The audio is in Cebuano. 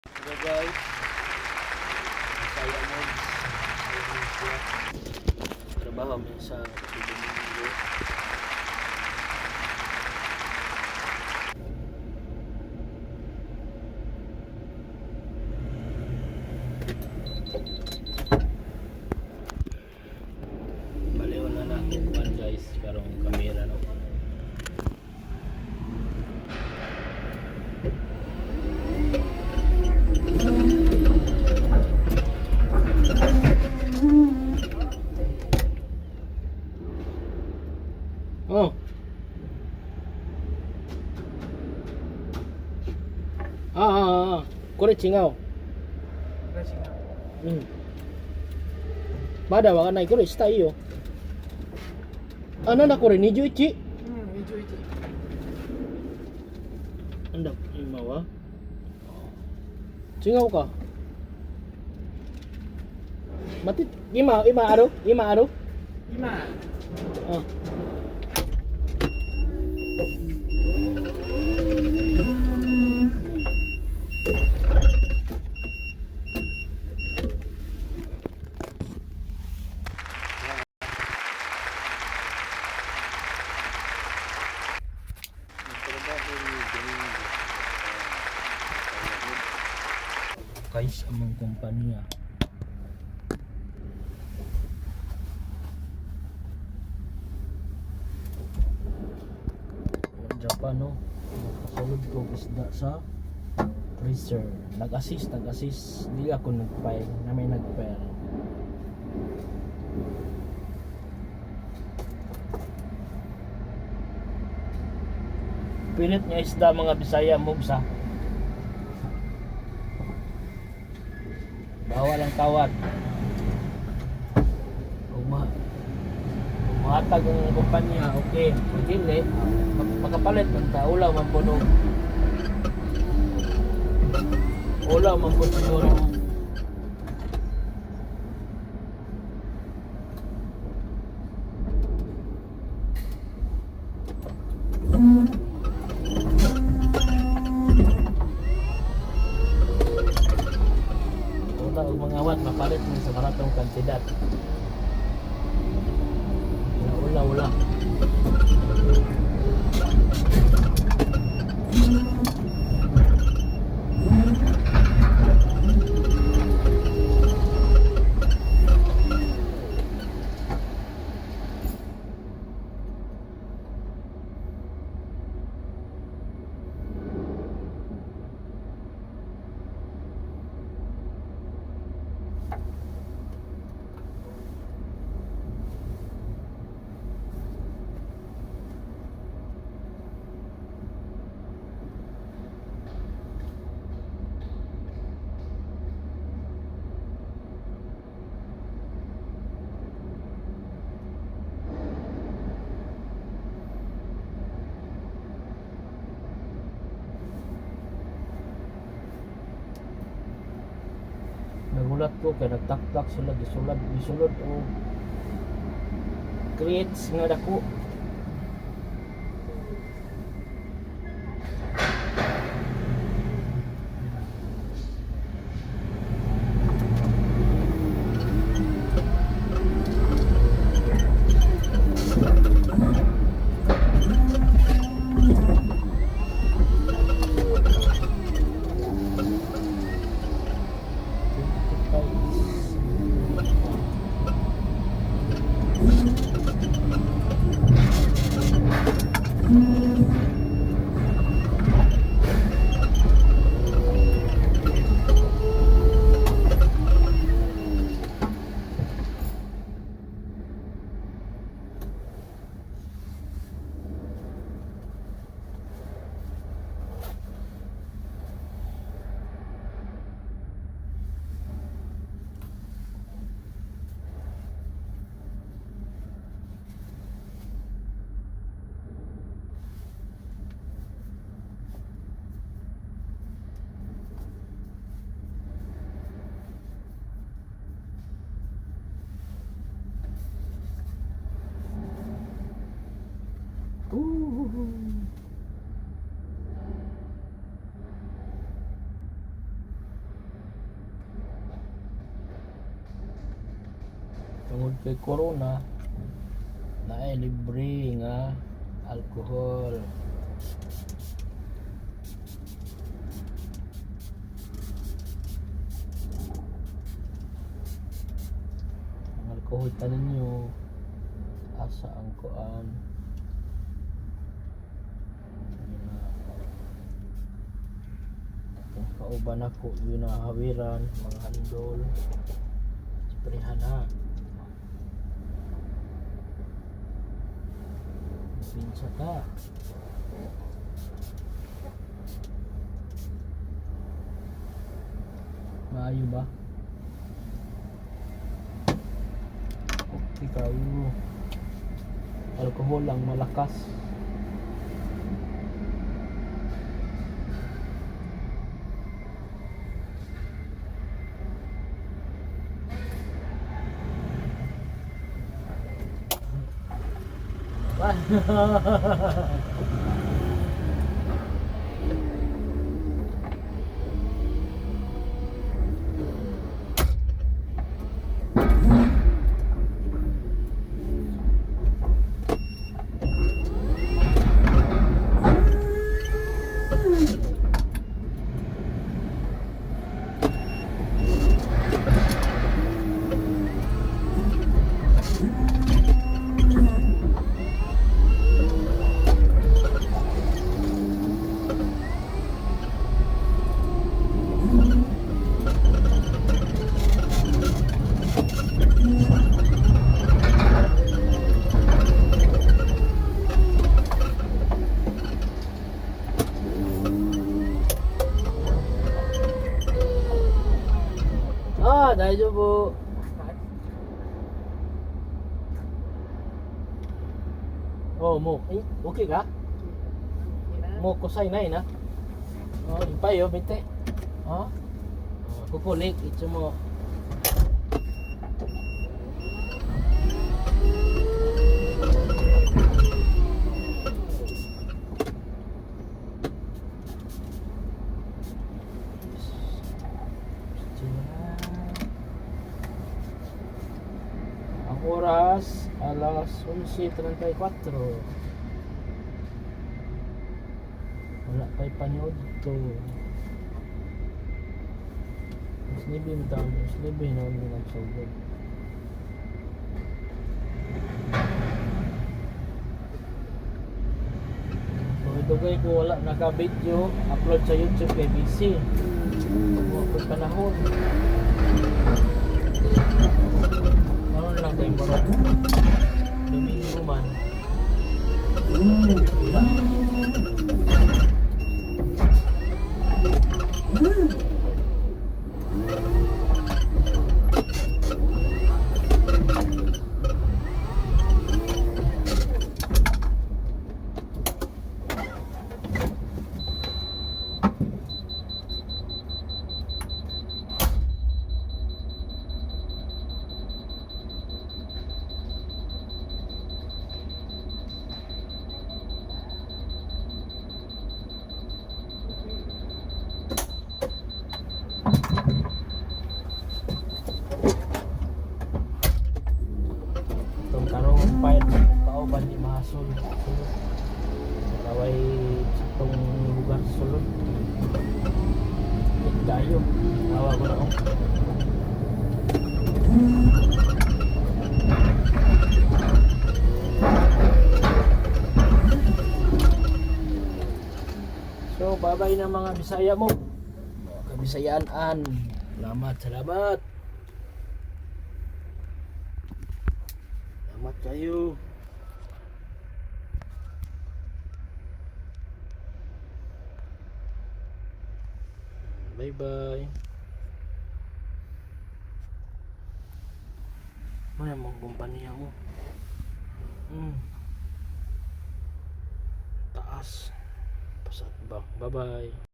Hello guys. Bisaya Mods. Bisaya Mods siya. Trabaho mi sa Domingo. Baliw na natin kuan guys karong kamera, no. Oh. Ah, ah, ah. これ違う。うん。まだわかんない。これ下いいよ。あ、なんだこれ 21? うん、21。なんだ今は違うか。待って、今、今ある今ある。今、うん。Guys, among kumpanya. Japan, no? Nagpasulod ko og isda sa freezer. Nag-assist, nag-assist. Di ako nagpay. Na may nagpay. Pilit nga isda, mga Bisaya moves ha. Bawal ang tawad. Kung mahatag ang kumpanya, okay. Kung dili, makapalit man ta, ulaw man po no. Ulaw man po siguro. Wala og mga awat, mapalit man sa baratong kantidad. Wala, wala, wala. Nagulat ko kay nagtaktak sila, gisulod gisulod og crates nga dako. Ooh. Tungod kay corona, naay libre nga alcohol. Ang alcohol ta ninyo, asa ang kuan. Yun na. Kung kauban ako, yun na hawiran, mga handol. Sprehan na. Pinsa ka. Maayo ba? Okay kayo. Alcohol lang malakas. Ah, 大丈夫。Oh, もう、え、OK かもう臭いないな。あ、いっぱいよ、見て。あ、ここレイクいつも。Ang oras, alas 11:34. Wala pa'y panyod to. Mas libre mo taon, mas libre na ang nagsugod. Dugay ko wala naka-video, upload sa YouTube kay busy. Wala ko'y panahon. Ano na lang tayo barog. Domingo man. Wala. Itong karong file, kauban ni Mahasol. Sulod. Karaway itong lugar sulod. Tayo. Awa ko na oh. So, bye-bye na mga Bisaya mo. Mga kabisayaan-an. Salamat, salamat. Salamat kayo. Bye-bye. May mga kumpanya mo. Taas. Pasat ba? Bye-bye.